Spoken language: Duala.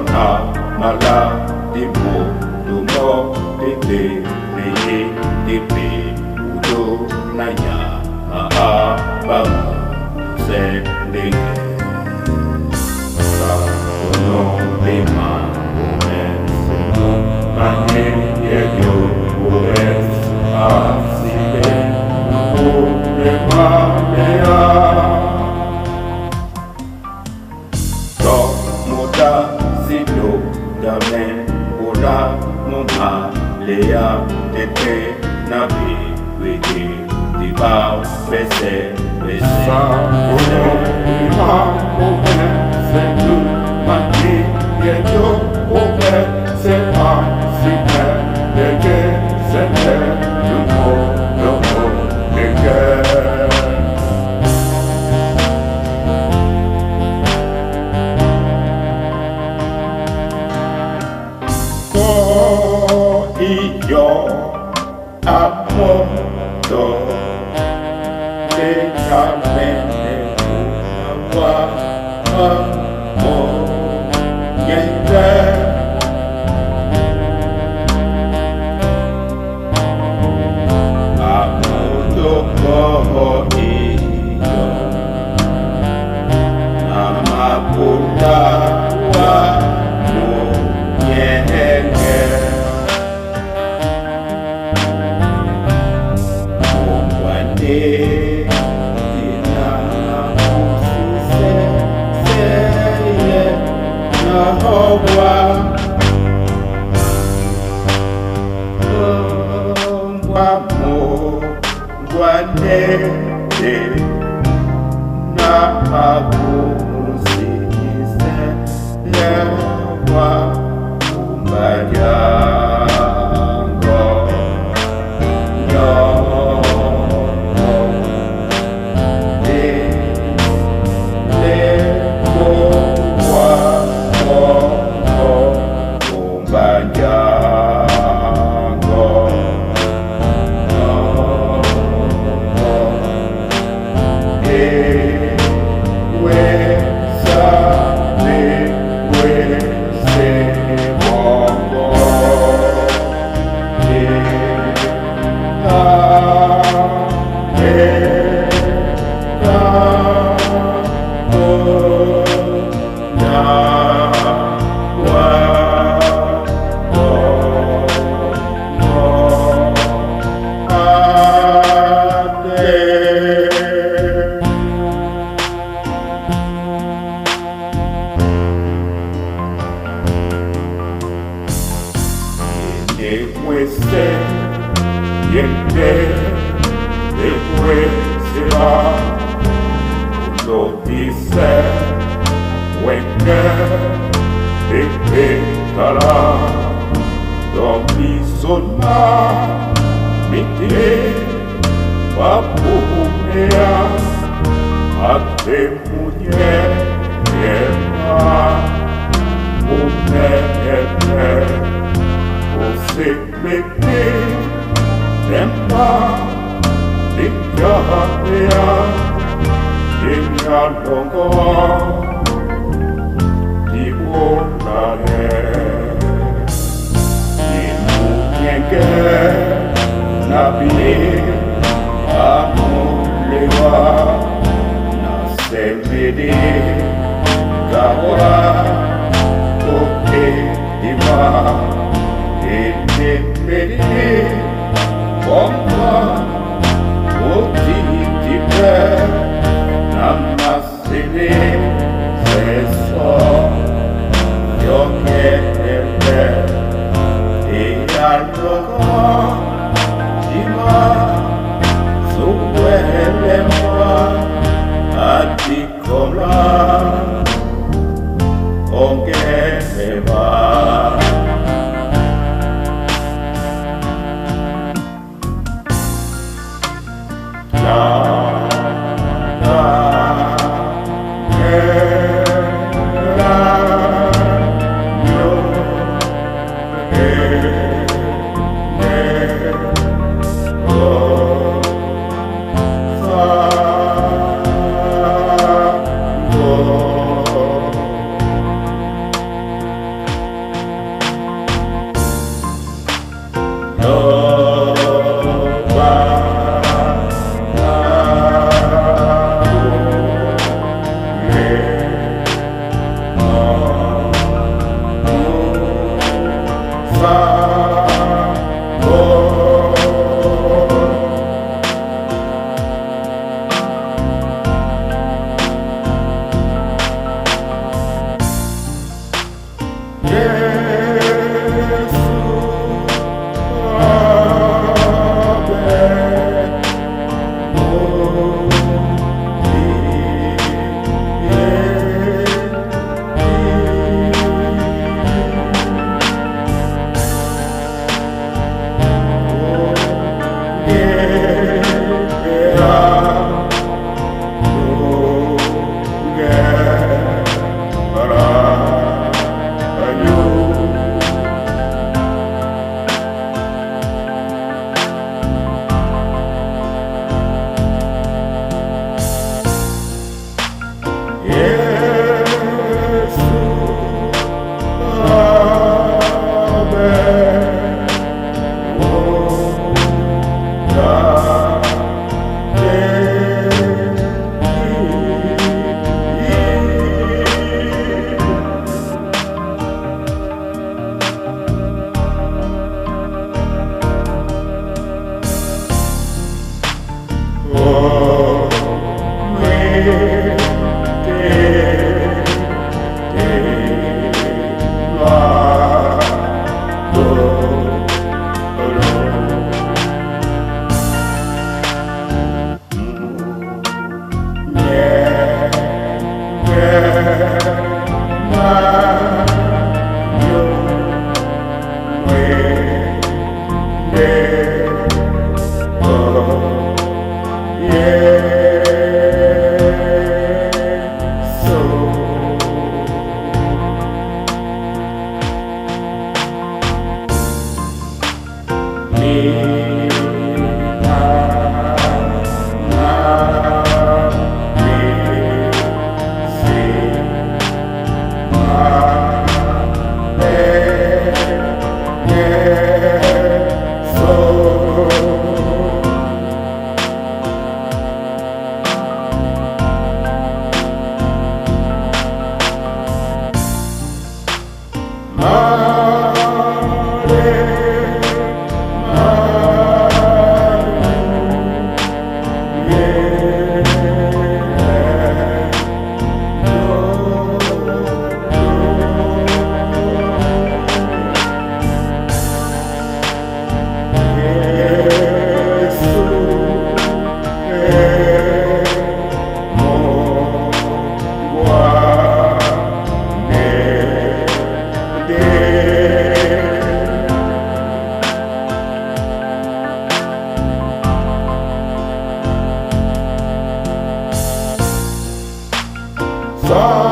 na mala di mo dumo tete leye tepe udo na nya ma a ba mo se ndenge sa ono le ma o se no ma ye ye yo o es a si be o le ma le a do mo da si do da me o la mo ma le a te te na bi we te di ba be se be se Sa ono le ma o se du ma ni ye yo o be se a si pe le ge se te du mo do mo le ge. Ko iyo amoto le kamene wa mo yende amoto ko iyo namakula wa mo yenge Mongwane tina usise seye na hobwa Ngwa mo ngwane te na akusise yewa umbanyango yo le le mo wa mo umbanyango no e we sa le we se bongo e a e a o na wa o mo a te. Yene yende ekwesera lotise wenge epekala domisona mite papuhumea atemunye yema umeepe osemete tempa likyahapea imyalongo diolale imunyenge nabile amulewa nasemede gawa toke ima enemede bomba otitipe namasene seso yokeepe eyaloko ima. Ɓá.